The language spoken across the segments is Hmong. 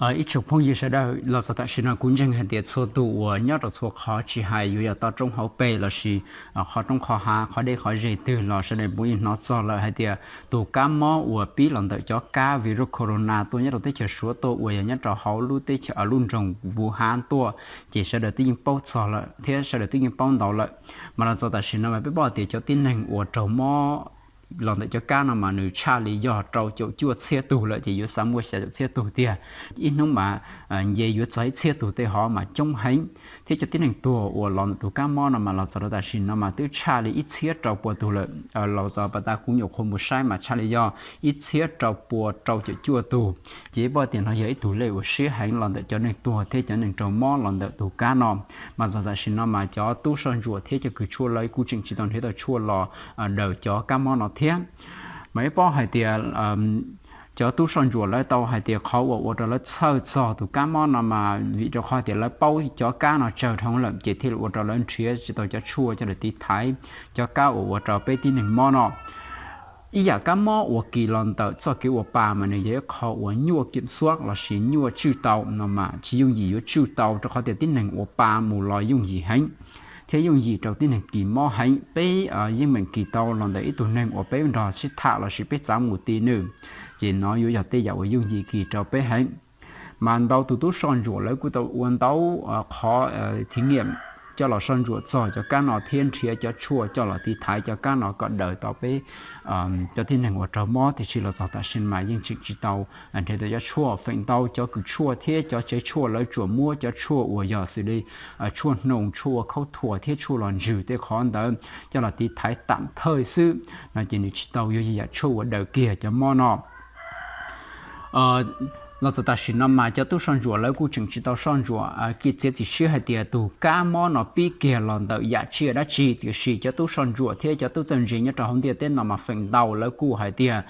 Ib tsoom phooj ywg sawv daws, los txog tam sim no kuv ntseeg hais tias txhua tus uas nyob rau txhua qhov tsis hais yuav yog toj roob hauv pes lossis qhov roob qhov hav qhov deb qhov ze twg los sawv daws puav leej hnov txog lawm hais tias tus kab mob uas pib los ntawm cov kab virus corona tuaj nyob rau teb chaws Suav tuaj uas yog nyob rau hauv lub teb chaws lub nroog Wuhan tuaj, ces sawv daws twb yeej paub txog lawm thiab sawv daws twb yeej paub ntau lawm. Mas los txog tam sim no mas peb paub tias cov tib neeg uas raug mob los ntawm cov kab no mas nws tshaj li yog rau caum cuaj txhiab tug lawm, ces yuav xav muaj xya caum txhiab tug tiag. Ib hnub mas nce yuav txog ib txhiab tug tej hov mas coob heev. Thiab cov tib neeg tuag uas los ntawm tus kab mob no mas los txog rau tam sim no mas twb tshaj li ib txhiab rau pua tug lawm. Los txog pas tas kuv nyuam qhuav mus saib mas tshaj li yog ib txhiab rau pua rau caum cuaj tug. Ces peb paub tias no yog ib tug lej uas siab heev los ntawm cov neeg tuag thiab cov neeg raug mob los ntawm tus kab no. Mas txog tam sim no mas cov tub soj ntsuam thiab cov kws tshuaj lawv kuj tseem tsis tau nrhiav tau tshuaj los daws cov kab mob no thiab. Mas peb paub hais tias cov tub soj ntsuam lawv tau hais tias qhov uas ua rau lawv txhawj txog tus kab mob no mas vim rau qhov tias lawv paub cov kab no tsawg dhau lawm ces thiaj li ua rau lawv nrhiav tsis tau cov tshuaj coj los tiv thaiv cov kab uas ua rau peb tib neeg mob no. Ib yam kab mob uas kis los ntawm txoj kev ua pa mas nws yog ib qho uas nyuaj kiam xuab lossis nyuaj tswj tau no mas tsis yooj yim yuav tswj tau rau qhov tias tib neeg ua pa mus los yooj yim heev thiab yooj yim rau tib neeg kis mob heev. Peb yeej meem kis tau los ntawm ib tug neeg uas peb nrog sib tham lossis peb txav mus ti nws, ces no yuav yog tej yam uas yooj yim kis rau peb heev. Mas ntau tus tub soj ntsuam lawv kuj tau ua ntau qhov thí nghiệm coj los soj ntsuam txog cov kab no thiab nrhiav cov tshuaj coj los tiv thaiv cov kab no kom daws tau peb cov tib neeg uas raug mob, tiam sis los txog tam sim mas yeej tseem tsis tau nrhiav tau cov tshuaj. Feem ntau cov kws tshuaj thiab cov tsev tshuaj lawv tsuas muab cov tshuaj uas yog xws li tshuaj hnoos, tshuaj ua khaub thuas thiab tshuaj los ntsws tej qhov ntawd coj los tiv thaiv tam thawj xwb no ces nws tsis tau yuav yam tshuaj uas daws kiag cov mob no. Los txog tam sim no mas cov tub soj ntsuam lawv kuj tseem tsis tau soj ntsuam kiag txiav txim siab hais tias tus kab mob no pib kiag los ntawm yam tsiaj dab tsi, tiam sis cov tub soj ntsuam thiab cov tub txawj ntse nyob rau hauv ntiaj teb no mas feem ntau lawv kuj hais tias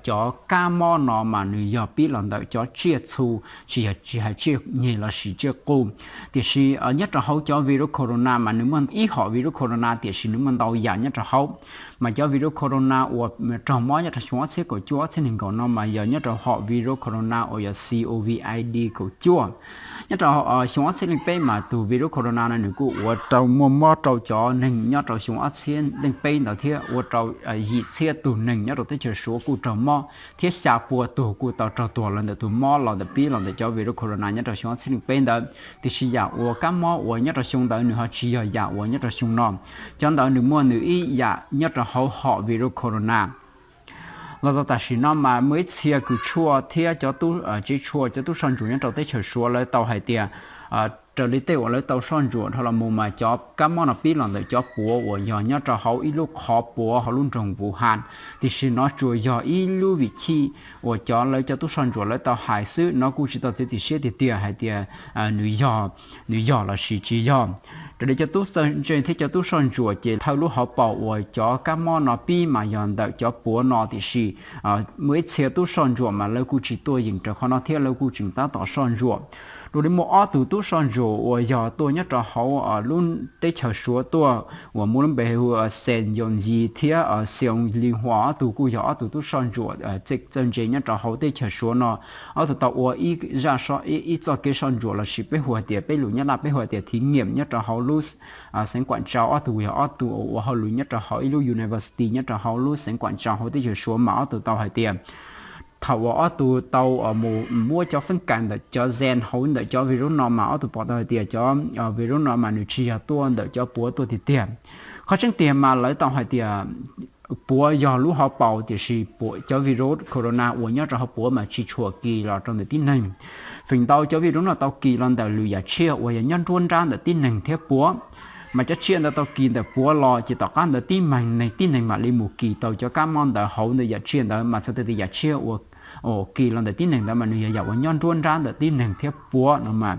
cov kab mob no mas nws yog pib los ntawm cov tsiaj txhu, tsis yog tsis hais tsiaj nyeg lossis tsiaj qus. Tiam sis nyob rau hauv cov virus corona mas nws muaj ib hom virus corona tiam sis nws muaj ntau yam nyob rau hauv. Mas cov virus corona uas raug mob nyob rau xyoo ob txhiab kaum cuaj ob txhiab nees nkaum no mas yog nyob rau hom virus corona uas yog COVID kaum cuaj. Nyob rau xyoo ob txhiab leej peb mas tus virus corona no nws kuj ua rau muaj mob rau cov neeg nyob rau xyoo ob txhiab leej peb ntawd thiab ua rau yim txhiab tug neeg nyob rau teb chaws Suav kuj raug mob thiab xya pua tug kuj tau raug tuag los ntawm tus mob los ntawm pib los ntawm cov virus corona nyob rau xyoo ob txhiab leej peb ntawd. Tiam sis yam uas kab mob uas nyob rau xyoo ntawd nws ho tsis yog yam uas nyob rau xyoo no. Cov ntawd nws muaj nws ib yam nyob rau hauv hom virus corona. Los txog tam sim no mas muaj ib txhia kws tshuaj thiab cov tub tsev tshuaj cov tub soj ntsuam nyob rau teb chaws Suav lawv tau hais tias raws li tej uas lawv tau soj ntsuam dhau los mus mas cov kab mob no pib los ntawm cov puav uas yog nyob rau hauv ib lub qhov puav hauv lub nroog Wuhan. Tiam sis no tsuas yog ib lub vim chij uas cov lawv cov tub soj ntsuam lawv tau hais xwb, no kuj tsis tau txiav txim siab tiag tiag hais tias nws yog, nws yog lossis tsis yog. Raws li cov tub txawj ntse thiab cov tub soj ntsuam ces thawj lub hauv paus uas cov kab mob no pib mas yog ntawm cov puav no, tiam sis muaj ib txhia tub soj ntsuam mas lawv kuj tsis tuaj yeem raws qhov no thiab lawv kuj tseem tab tom soj ntsuam. Dua li muaj ob tug tub soj ntsuam uas yog tuaj nyob rau hauv lub teb chaws Suav tuaj uas muaj lub npe hu Sen Yong Yi thiab Xiong Li Hua, ob tug kuj yog ob tug tub soj ntsuam txawj ntse nyob rau hauv teb chaws Suav no. Ob tug tau ua ib zaj, ib txoj kev soj ntsuam lossis peb hu hais tias peb lus Nyab Laj peb hu hais tias thí nghiệm nyob rau hauv lub xeev Kuam Tsau. Ob tug yog ob tug ua hauj lwm nyob rau hauv ib lub university nyob rau hauv lub xeev Kuam Tsau hauv teb chaws Suav mas ob tug tau hais tias thaum uas ob tug tau mus muab cov feeb kas ntawm cov gen hauv ntawm cov virus no mas ob tug pom tau hais tias cov virus no mas nws tsis yog tuaj ntawm cov puav tuaj tiag tiag. Qhov tseeb tiag mas lawv tau hais tias puav yog lub hauv paus, tiam sis cov virus corona uas nyob rau hauv puav mas tsis tshua kis los rau ntawm tib neeg. Feem ntau cov virus no tau kis los ntawm lwm yam tsiaj uas yog nyob nruab nrab ntawm tib neeg thiab puav. Mas cov tsiaj ntawd tau kis ntawm puav los ces tom qab ntawd tib neeg, tib neeg mam li mus kis tau cov kab mob ntawd hauv ntawm yam tsiaj ntawd, mas txhais tau tias yam tsiaj uas kis los ntawm tib neeg ntawd mas nws yog yam uas nyob nruab nrab ntawm tib neeg thiab puav no mas.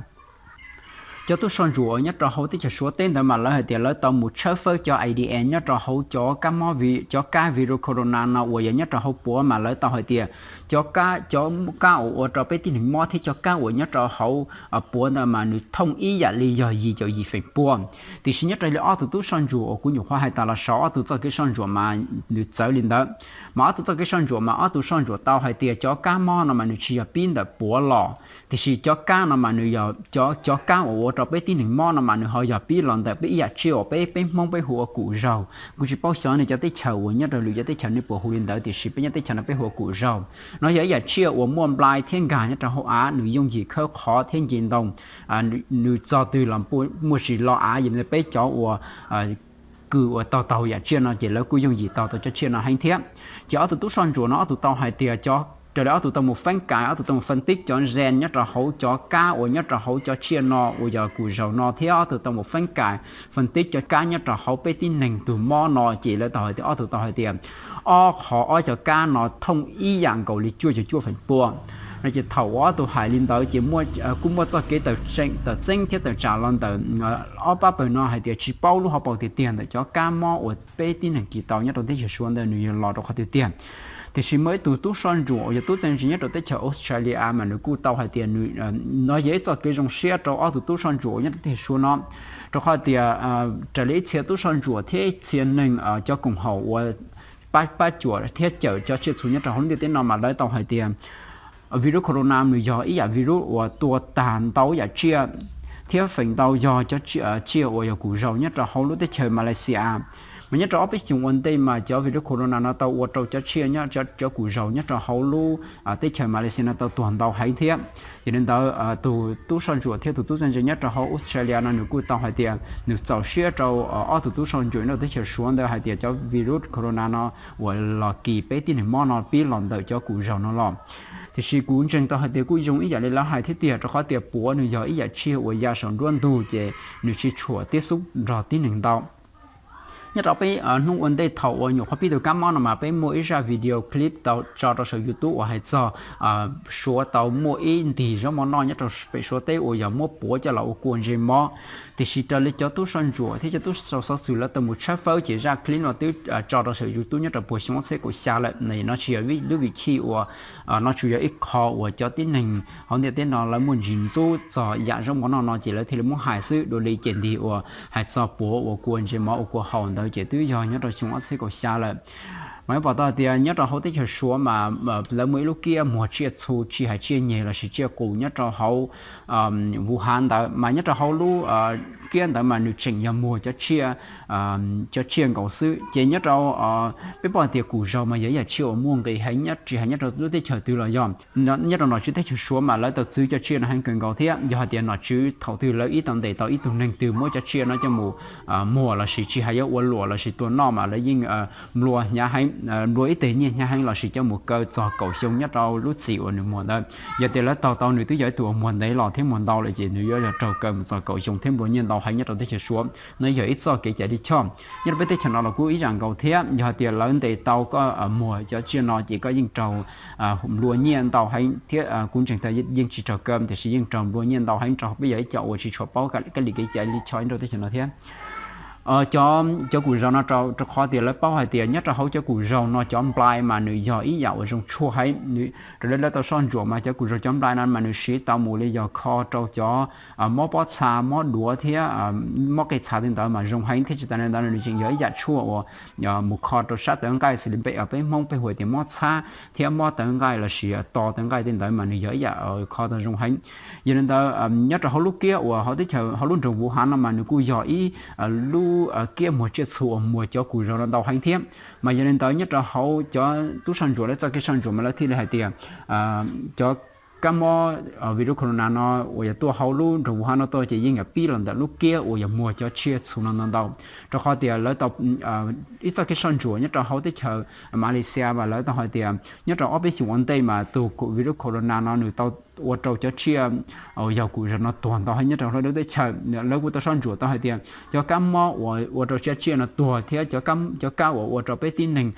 Cov tub soj ntsuam uas nyob rau hauv teb chaws Suav teb ntawd mas lawv hais tias lawv tau mus tshawb fawb cov A D N nyob rau hauv cov kab mob, cov kab virus corona no uas yog nyob rau hauv puav mas lawv tau hais tias cov kab, cov kab uas ua rau peb tib neeg mob thiab cov kab uas nyob rau hauv puav ntawd mas nws thooj ib yam li yog yim caum yim feem pua. Tiam sis nyob rau li ob tug tub soj ntsuam uas kuv nyuam qhuav hais tas los saum ob tug txoj kev soj ntsuam mas nws txawv li ntawd. Mas ob tug txoj kev soj ntsuam mas ob tug soj ntsuam tau hais tias cov kab mob no mas nws tsis yog pib ntawm puav los, tiam sis cov kab no mas nws yog cov, cov kab uas ua rau peb tib neeg mob no mas nws ho yog pib los ntawm peb ib yam tsiaj uas peb, peb Hmoob peb hu ua kum zaug. Kuv tsis paub xyov nej cov teb chaws uas nyob rau lwm cov teb chaws nej puas hu li ntawd, tiam sis peb nyob teb chaws no peb hu ua kum zaug. No yog ib yam tsiaj uas muaj nplai thiab nkag nyob rau hauv av, nws yooj yim khawb qhov thiab nce ntoo. Nws txog twg los muaj tsis lo av, yog li ntawd peb cov uas kws uas taug taug yam tsiaj no ces lawv kuj yooj yim taug tau cov tsiaj no heev thiab. Ces ob tug tub soj ntsuam no ob tug tau hais tias cov, raws li ob tug tau mus feeb kais, ob tug tau mus faj tib cov gen nyob rau hauv cov kab uas nyob rau hauv cov tsiaj no uas yog kum zaug no thiab ob tug tau mus feeb kais faj tib cov kab nyob rau hauv peb tib neeg tus mob no ces lawv tau hais tias, ob tug tau hais tias ob qhov, ob cov kab no thooj ib yam nkaus li cuaj caum cuaj feem pua. No ces thaum uas ob tug hais li ntawd ces kuj muaj txoj kev tawm tseeb thiab tawm tsam los ntawm ob pab pawg no hais tias tsis paub lub hauv paus tiag tiag ntawm cov kab mob uas peb tib neeg kis tau nyob rau teb chaws Suav ntawd nws yog los rau qhov twg tiag. Tiam sis muaj ib tug tub soj ntsuam uas yog tub txeeb ntsis nyob rau teb chaws Australia mas nws kuj tau hais tias nws, no yog ib txoj kev zoo siab rau ob tug tub soj ntsuam uas nyob rau teb chaws Suav no, rau qhov tias raws li ib txhia tub soj ntsuam thiab ib txhia neeg cov koom haum uas pab, pab cuam thiab cawm cov tsiaj txhu nyob rau hauv lub ntiaj teb no mas lawv tau hais tias virus corona nws yog ib yam virus uas tua tag ntau yam tsiaj thiab feem ntau yog cov tsiaj uas yog kum zaug nyob rau hauv lub teb chaws Malaysia. Mas nyob rau ob peb xyoos ua ntej mas cov virus corona no tau ua rau cov tsiaj nyob, cov kum zaug nyob rau hauv lub teb chaws Malaysia no tau tuag ntau heev thiab. Yog li ntawd tus tub soj ntsuam thiab tus tub txeeb ntsis nyob rau hauv Australia no nws kuj tau hais tias nws txaus siab rau ob tug tub soj ntsuam nyob rau teb chaws Suav ntawd hais tias cov virus corona no uas los kis peb tib neeg mob no pib los ntawm cov kum zaug no los. Tiam sis kuv ntseeg tau hais tias kuj zoo ib yam li lawv hais thiab tiag, rau qhov tias puav nws yog ib yam tsiaj uas ya saum nruab ntug ces nws tsis tshuam tib xub nrog tib neeg ntau. Nyob rau peb hnub ua ntej thaum uas nyuam qhuav pib tus kab mob no mas peb muaj ib zaj video clip tau tso rau saum YouTube uas hais txog Suav tau muaj ib ntig zaub mov noj nyob rau pem Suav teb uas yog muab puav coj los ua kua ntses mov. Tiam sis raws li cov tub soj ntsuam thiab cov tub xov xwm lawv tau mus tshawb fawb ces zaj clip no twb tso rau saum YouTube nyob rau puag xyoo ob txhiab kaum xya lawm. No tsis yog lub vim chij uas, no tsuas yog ib qho uas cov tib neeg hauv ntiaj teb no lawv muaj ntsis ntxub txog yam zaub mov noj no ces lawv thiaj li muab hais xwb. Dua li ces ntig uas hais txog puav ua kua ntses mov ua kua haus ntawd ces twb yog nyob rau xyoo ob txhiab kaum xya lawm. Mas yuav pom tau tias nyob rau hauv teb chaws Suav mas lawv muaj ib lub kiab muag tsiaj txhu tsis hais tsiaj nyeg lossis tsiaj qus nyob rau hauv Wuhan ntawd, mas nyob rau hauv lub kiab ntawd mas nws tseem yog muag cov tsiaj, cov tsiaj nkaus xwb. Ces nyob rau, peb paub hais tias kum zaug mas yog ib yam tsiaj uas muaj nqis heev nyob tsis hais nyob rau lub teb chaws twg los yog nyob rau nom tswv teb chaws Suav mas lawv tau txwv cov tsiaj no heev kawg nkaus thiab. Yog hais tias nom tswv thaum twg lawv ib tau ntes tau ib tug neeg twg muab cov tsiaj no coj mus muag lossis tsis hais yuav ua luam lossis tua noj mas lawv yeej nplua hnyav heev, nplua ib teg nyiaj hnyav heev lossis coj mus kaw txog kaum xyoo nyob rau lub txim uas nws muag ntawd. Yog tias lawv taug tau nws twb yog ib tug uas muag ntev los thiab muag ntau lawm ces nws yuav yog raug kaw mus txog kaum xyoo thiab nplua nyiaj ntau heev nyob rau teb chaws Suav. No yog ib txoj kev cai lij choj. Nyob rau peb teb chaws no los kuj ib yam nkaus thiab, yog hais tias lawv ntes tau koj muag cov tsiaj no ces koj yeej raug nplua nyiaj ntau heev thiab. Kuv ntseeg tias yeej tsis raug kaw tiam sis yeej raug nplua nyiaj ntau heev rau peb yog ib co uas tsis tshua paub kab li kev cai lij choj nyob rau teb chaws no thiab. Cov, cov kum zaus no rau, rau qhov tias lawv paub hais tias nyob rau hauv cov kum zaus no cov nplai mas nws yog ib yam uas zoo tshuaj heev. Raws li lawv tau soj ntsuam mas cov kum zaus cov nplai no mas nws siv tau mus li yog kho rau cov mob pob txha, mob duav thiab mob qej txha tej ntawd mas zoo heev thiab. Tsis tas li ntawd nws tseem yog ib yam tshuaj uas mus kho rau sab tawv nqaij xws li peb, peb Hmoob peb hu tias mob txhab thiab mob tawv nqaij lossis to tawv nqaij tej ntawd mas nws yog ib yam kho tau zoo heev. Yog li ntawd nyob rau hauv lub kiab uas hauv teb chaws hauv lub nroog Wuhan no mas nws kuj yog ib lub kiab muag tsiaj txhu uas muag cov kum zaus no ntau heev thiab. Mas yog li ntawd nyob rau hauv cov tub soj ntsuam lawv txoj kev soj ntsuam mas lawv thiaj li hais tias cov kab mob virus corona no uas yog tuaj hauv lub nroog Wuhan no tuaj ces yeej yog pib los ntawm lub kiab uas yog muag cov tsiaj txhu no ntau ntau. Rau qhov tias lawv tau, ib txoj kev soj ntsuam nyob rau hauv teb chaws Malaysia mas lawv tau hais tias nyob rau ob peb xyoos ua ntej mas tus virus corona no nws tau ua rau cov tsiaj uas yog kum zaus no tuag ntau heev nyob rau hauv lub teb chaws. Lawv kuj tau soj ntsuam tau hais tias cov kab mob uas ua rau cov tsiaj no tuag thiab cov kab uas ua rau peb tib neeg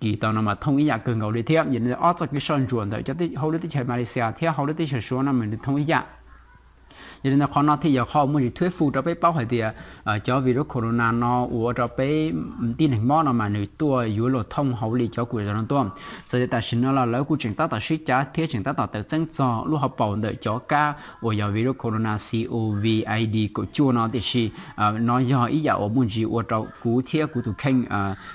kis tau no mas thooj ib yam kawg nkaus li thiab. Yog li ob txoj kev soj ntsuam ntawm hauv lub teb chaws Malaysia thiab hauv lub teb chaws Suav no mas nws thooj ib yam. Yog li ntawd qhov no thiaj yog qhov muaj ntsis thuyết phục rau peb paub hais tias cov virus corona no ua rau peb tib neeg mob no mas nws tuaj yuav luag thooj hauv li cov kub zog no tuaj. Txawm tias tam sim no los lawv kuj tseem tab tom sib cav thiab tseem tab tom tawm txeeb txog lub hauv paus ntawm cov kab uas yog virus corona COVID kaum cuaj no, tiam sis no yog ib yam uas muaj ntsis ua rau kuv thiab kuv tus kheej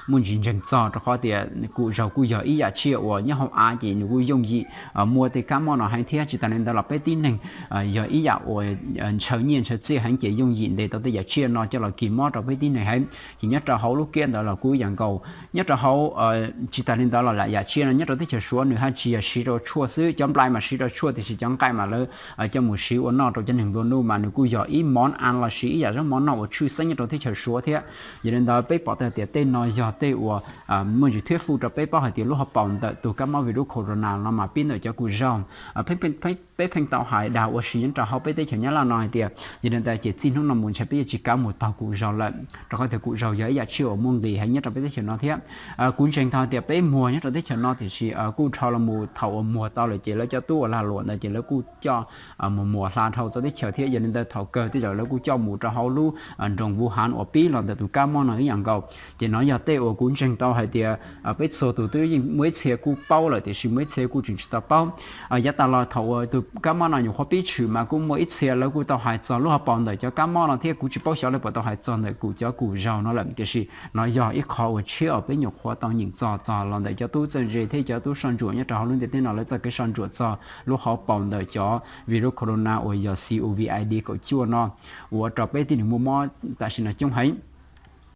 muaj ntsis ntseeg txog, rau qhov tias kub zog kuj yog ib yam tsiaj uas nyob hauv av ces nws kuj yooj yim muaj tej kab mob no heev thiab. Tsis tas li ntawd los peb tib neeg yog ib yam uas ntshaw nyiaj ntshaw txiaj heev ces yooj yim ntes tau tej yam tsiaj no coj los kis mob rau peb tib neeg heev. Ces nyob rau hauv lub kiab ntawd los kuj ib yam nkaus. Nyob rau hauv, tsis tas li ntawd los lam yam tsiaj no nyob rau teb chaws Suav nws haj tsis yog siv rau tshuaj xwb, cov nplai mas siv rau tshuaj tiam sis cov nqaij mas lawv coj mus siv ua noj rau cov neeg nplua nuj mas nws kuj yog ib mov av los sis ib yam zaub mov noj uas tshwj xeeb nyob rau teb chaws Suav thiab. Yog li ntawd peb pom tau tias tej no yog tej uas muaj ntsis thuyết phục rau peb paub hais tias lub hauv paus ntawm tus kab mob virus corona no mas pib ntawm cov kub zog. Peb pheej tau hais dag ua si nyob rau hauv peb teb chaws Nyab Laj no hais tias yog li ntawd ces txij hnub no mus ntshe peb yuav tsis kav mus taug kub zog lawm, rau qhov tias kub zog yog ib yam tsiaj uas muaj nqis heev nyob rau peb teb chaws no thiab. Kuv ntseeg tau tias peb muag nyob rau teb chaws no tiam sis kuj dhau los mus thaum uas muag tau lawm ces lawv cov tub uas lag luam ntawd ces lawv kuj coj mus muag hla dhau txoj teb chaws thiab. Yog li ntawd thaum kawg tej zaum lawv kuj coj mus rau hauv lub nroog Wuhan uas pib los ntawm tus kab mob no ib yam nkaus. Ces no yog tej uas kuv ntseeg tau hais tias peb txhua tus twb yeej muaj ib txhia kuj paub lawm tiam sis muaj ib txhia kuj tseem tsis tau paub. Yav tas los thaum uas tus kab mob no nyuam qhuav pib tshwm mas kuj muaj ib txhia lawv kuj tau hais txog lub hauv paus ntawm cov kab mob no thiab kuv tsis paub xyov lawv puas tau hais txog ntawm kuv cov kub zog no lawm, tiam sis no yog ib qho uas tsheb uas peb nyuam qhuav tau nyeem txog txog los ntawm cov tub txawj ntse thiab cov tub soj ntsuam nyob rau hauv lub ntiaj teb no lawv txoj kev soj ntsuam txog lub hauv paus ntawm cov virus corona uas yog COVID kaum cuaj no ua rau peb tib neeg muaj mob tam sim no coob heev.